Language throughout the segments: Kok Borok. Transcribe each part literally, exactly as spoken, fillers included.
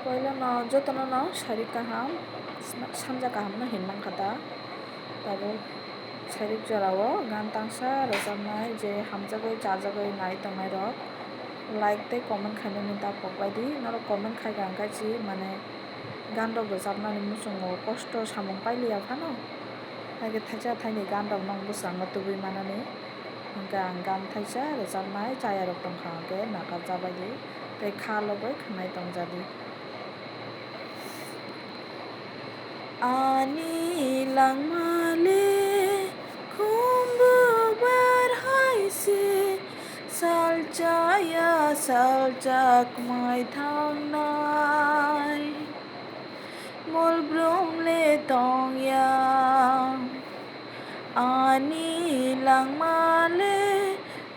Poilano jotono no sarik kaham, sanja kaham no hinmang kha ta. Tabuk sarik jorao gan tangsa rwjaknai je hamjagwi chajagwi nai tongnai rok like tei comment khainani ta pok bai di. Norok comment khai kha hwnkhe chi mane gan rok rwjaknani muchungo kosto samung pailiya phano. Haikhe thaisa thaini gan rok no bwskango tubui manani. Hwnkhe ang gan thaisa rwjaknai chaya rok tongkha hwnkhe nakarjabaidi tei kha logoi khwnai tongjadi. Ani langma le khumbu bar hai se, sal chaya sal chakmai thangnai. Mol brum le tongya. Ani langma le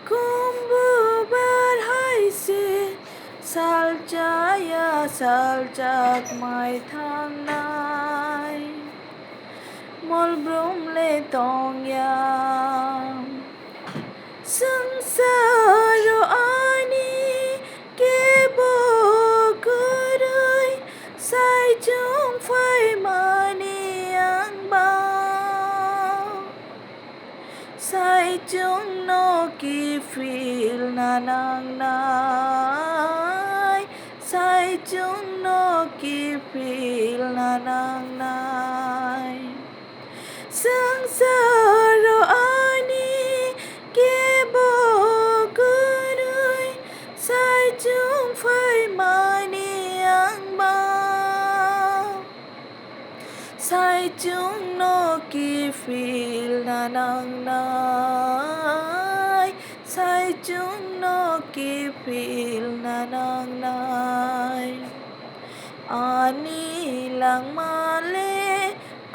khumbu bar hai se, sal chaya sal chakmai thangnai. Mol brum le tongya. Swngcharo ani kebo kwrwi, saichung phaimani ang ba. Saichung no kiphilna nangnai, saichung no kiphilna nangnai. Swngcharo ani kebo kwrwi, saichung phaimani ang ba. Saichung no kiphilna nangnai, saichung no kiphilna nangnai. Ani langma le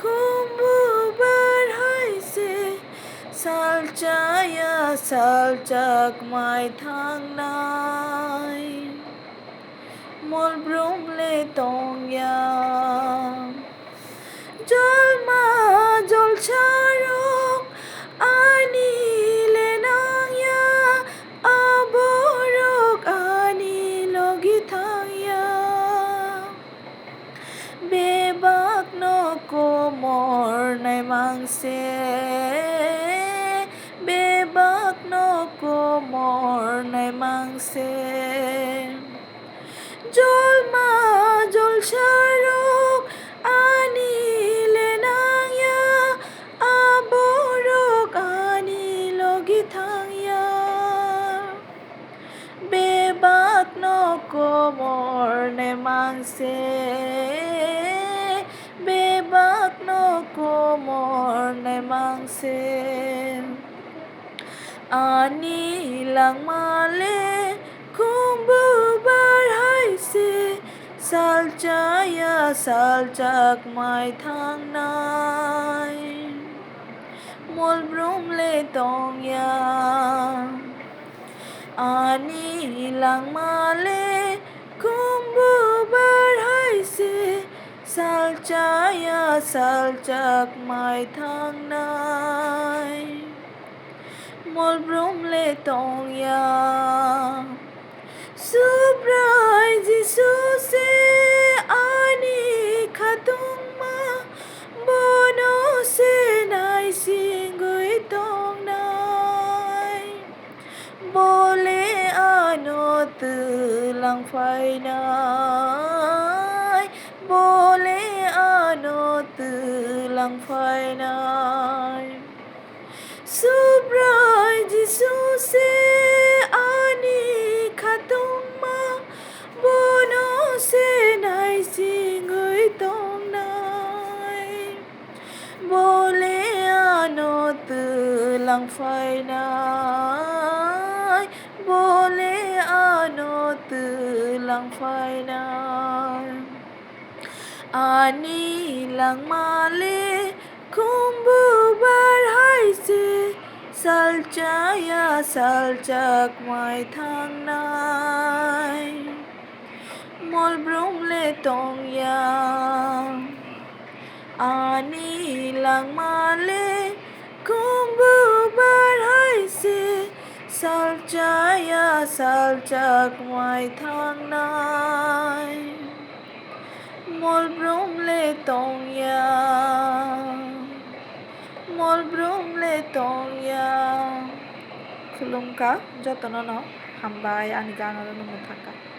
khumbu bar hai se, sal chaya sal chakmai thangnai. Mol brum le tongya. Jolma jolsarok ani le nangya, aborok ani logi thangya. Bebak no komor naimang se, bebak no komor naimang se. Jolma jolsarok ani le nangya, aborok ani logi thangya. Bebak no komor naimang se, bebak no komor naimang se. Ani langma le khumbu bar hai se, sal chaya sal chakmai thangnai. Mol brum le tongya. Ani langma le khumbu bar hai se, sal chaya sal chakmai thangnai. Mol brum le tongya. Subrai Jisu se ani khatungma, bono se naisingwi tongnai. Bo le ano twlang phainai, bo le ano twlang phainai. Subrai Jisu se ani khatungma, bono se naisingwi tongnai. Bo le ano twlang phainai, bo le ano twlang phainai. Ani langma le khumbu bar hai se, sal chaya sal chakmai thangnai. Mol brum le tongya. Ani langma le khumbu bar hai se, sal chaya sal chakmai thangnai. le tongya, mol brum le tongya. Khulumkha jotono no hambai ani gana rwno mwthangkha.